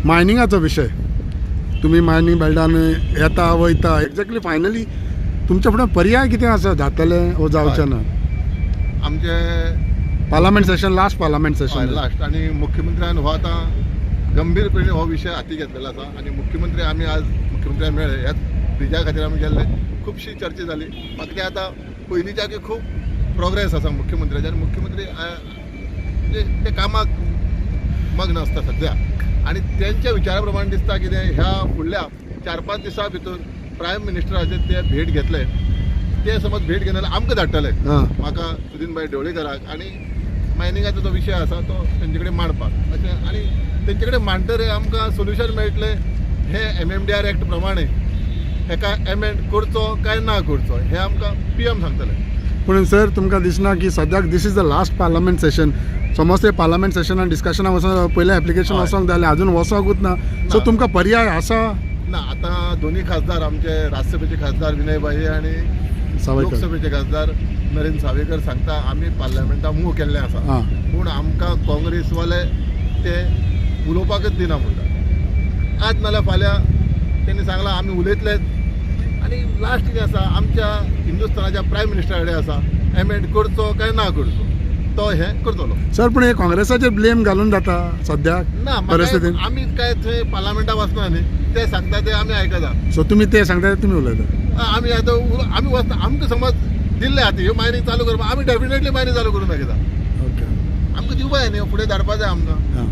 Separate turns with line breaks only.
मायनिंगाचो विशय, तुमी मायनींग बेल्टान येता वयता, एक्झॅक्टली फायनली तुमच्या फुडें पर्याय कितें आसा, जातलें वो जावचें ना?
आमचे
parliament session, last parliament session.
Last, आनी मुख्यमंत्र्यान हो आतां गंभीरपणे हो विशय हाती घेतलेलो आसा आनी मुख्यमंत्री आमी आज मुख्यमंत्र्यान मेळ्ळे. ह्याच ब्रिजा खातीर आमी गेल्ले, खुबशी चर्चा जाली. म्हाका ते आतां पयलींच्याकूय खूब प्रोग्रेस आसा मुख्यमंत्र्याचे आनी मुख्यमंत्री म्हणजे ते कामाक मग्न आसता सद्या आनी तेंच्या विचारा प्रमाणे दिसता कितें ह्या फुडल्या 4-5 दिसां भितर प्रायम मिनिस्टराचे ते भेट घेतले, ते समज भेट घेवन जाल्यार आमकां धाडटले, म्हाका सुदीन भाई ढवळीकराक, आनी मायनिंगाचो जो विशय आसा तो तेंचे कडेन मांडपाक अशें. आनी तेंचे कडेन मांडटरे आमकां सोल्युशन मेळटलें. हे एमएमडीआर एक्ट प्रमाणे हेका एमेंड करचो काय ना करचो हें आमकां पीएम सांगतले.
पूण सर, तुमकां दिसना की सद्याक this is the last parliament session? समज ते पार्लमेंट सेशनान डिस्कशनाक वचोन पयलें एप्लिकेशन वचोंक जाय जाल्यार अजून वचोंकूच ना, सो
ना.
तुमकां पर्याय आसा?
ना, आतां दोनी खासदार आमचे, राज्यसभेचे खासदार विनय भाई आनी
सावयकर.
लोकसभेचे खासदार नरेंद्र सावयकर सांगता आमी पार्लमेंटाक मूव केल्लें आसा, पूण आमकां काँग्रेसवाले ते उलोवपाकच दिना म्हणटा. आज नाल्यार फाल्यां तेणी सांगलां आमी उलयतलेच. आनी लास्ट कितें आसा, आमच्या हिंदुस्थानाच्या प्रायम मिनिस्टरा कडेन आसा एमेंड करचो काय ना करचो, तो हें करतलो.
सर, पूण हे काँग्रेसाचेर ब्लेम घालून जाता सद्याक
ना
परिस्थितीन?
आमी काय थंय पार्लमेंटाक वचना न्ही, ते सांगता ते आमी आयकता.
सो तुमी ते सांगता ते तुमी उलयता?
आमी आतां आमी वचना. आमकां समज दिल्ले आतां ह्यो मायनींग चालू करपाक, आमी डेफिनेटली मायनींग चालू करून दाखयता. आमकां दिवपा जाय न्ही, फुडें धाडपा जाय आमकां.
आं.